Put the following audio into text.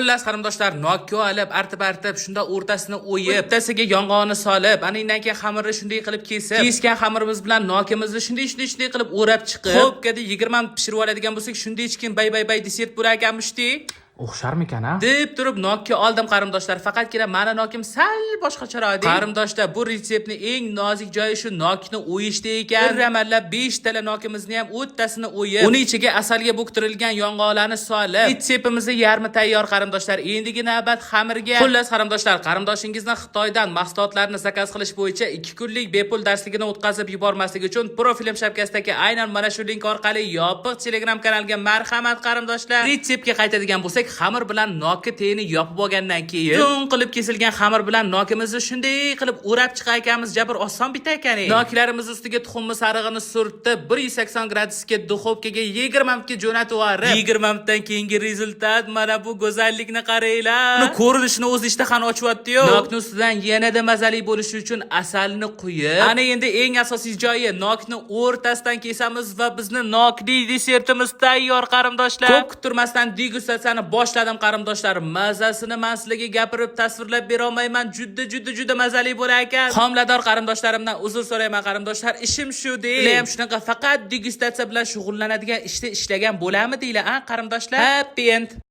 Xullas, qarindoshlar, nokka olib, artib artib, shunda o'rtasini o'yib, bittasiga yong'oqni solib, ana undan keyin xamirni shunday qilib kesib, kesgan xamirimiz bilan nokimizni shunday, shunday, shunday qilib o'rab chiqib, xo'pkada 20 minut pishirib oladigan bo'lsak, shunday chikin bay bay bay desert bo'lar ekanmish-da. O'xsharmikan, a? Deb turib nokka oldim, qarindoshlar. Faqatgina mani nokim sal boshqacharoq. Qarindoshlar, bu retseptni eng nozik joyi shu nokni o'yishda ekan. Bir amallab 5 tala nokimizni ham o'ttasini o'yib, uni ichiga asalga bo'ktirilgan yong'oqlarni solib, retseptimizni yarmi tayyor, qarindoshlar. Endigi navbat xamirga. Xullas, qarindoshlar, qarindoshingizni Xitoydan mahsulotlarni zakaz qilish bo'yicha 2 kunlik bepul darsligini o'tkazib yubormaslik uchun profilim shapkasidagi aynan mana shu link orqali yopiq Telegram kanalga marhamat, qarindoshlar. Retseptga qaytadigan bo'lsak, xamir bilan nokni tagini yopib olgandan keyin tun qilib kesilgan xamir bilan nokimizni shunday qilib o'rab chiqar ekanmiz, jabr oson bitar ekan. Noklarimiz ustiga tuxumni sarig'ini surtib, 180 gradusga duxovkaga 20 minutga jo'natib yuborib, 20 minutdan keyingi результат mana bu go'zallikni qaranglar. Uni ko'rinishini o'zi ishtahani ochyapti-yu. Nokni ustidan yanada mazali bo'lishi uchun asalni quyib, ana endi eng asosiy joyi, nokni o'rtasidan kesamiz va bizni nokli desertimiz tayyor, qarindoshlar. Ko'p kuttirmasdan degustatsiyani boshladim, qarindoshlar. Mazasini man sizlarga gapirib tasvirlab bera olmayman. Juda, juda, juda mazali bo'lar ekan. Homilador qarindoshlarimdan uzr so'rayman, qarindoshlar. Ishim shu dey. Sizlar ham shunaqa faqat degustatsiya bilan shug'ullanadigan ishda ishlagan bo'lamidinglar, a, qarindoshlar? Happy end.